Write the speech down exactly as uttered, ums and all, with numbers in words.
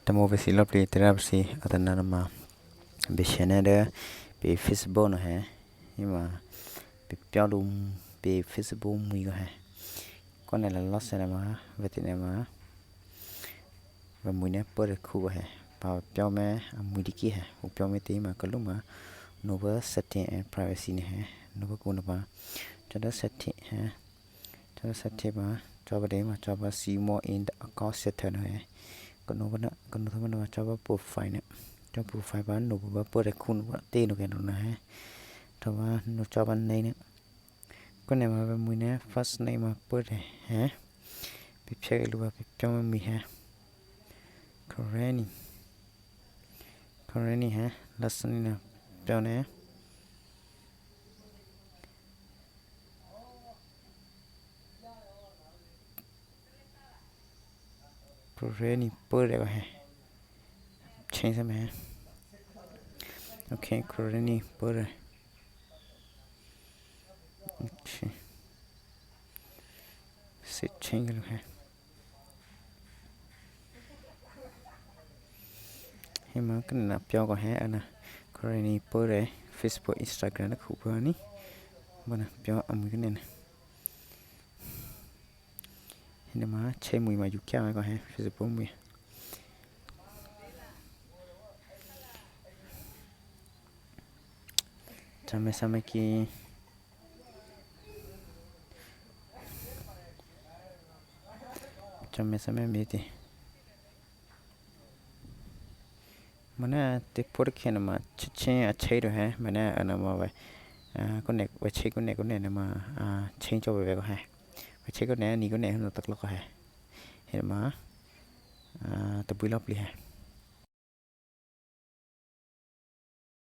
Tamo besi lovely terapsi atanana ma. Bishene de be Facebook no he. Ima be pialu be Facebook muigo he. Kone la losene ma vetine ma. Ve muine pore kugo he. Pa piome a muidiki he. U piome te ima kaluma. No ba setting and privacy ne he. No ba kuna ba. Chada setting he. Chada setting ba. Chaba de ma chaba see more in the account setter no he. Kano ba na kano tama na chaba profile ne. Chaba profile ba no ba pore kun ba te no ke no na he. Chaba no chaba ne ne. Kone ma ba muine first name ma pore he. Bi piaga lu ba bi piome mi he. Koreni. Koreni he. Last name na pione. Kureni pore go he. Change them he. Okay, kureni pore. Okay. Se change them he. He ma kan na pyo go he ana. Kureni pore Facebook, Instagram na kubani. Bana pyo amu gnen. Hina ma che mui ma yukia ma ko he Facebook mui. Chame same ki. Chame same miti. Mana te por ke na ma che che a che do he. Mana ana ma we. Ah, kone we che kone kone na ma ah che cho we ko he. We che kone ni kone no tak lo ko he. He ma ah to bui lo pli he.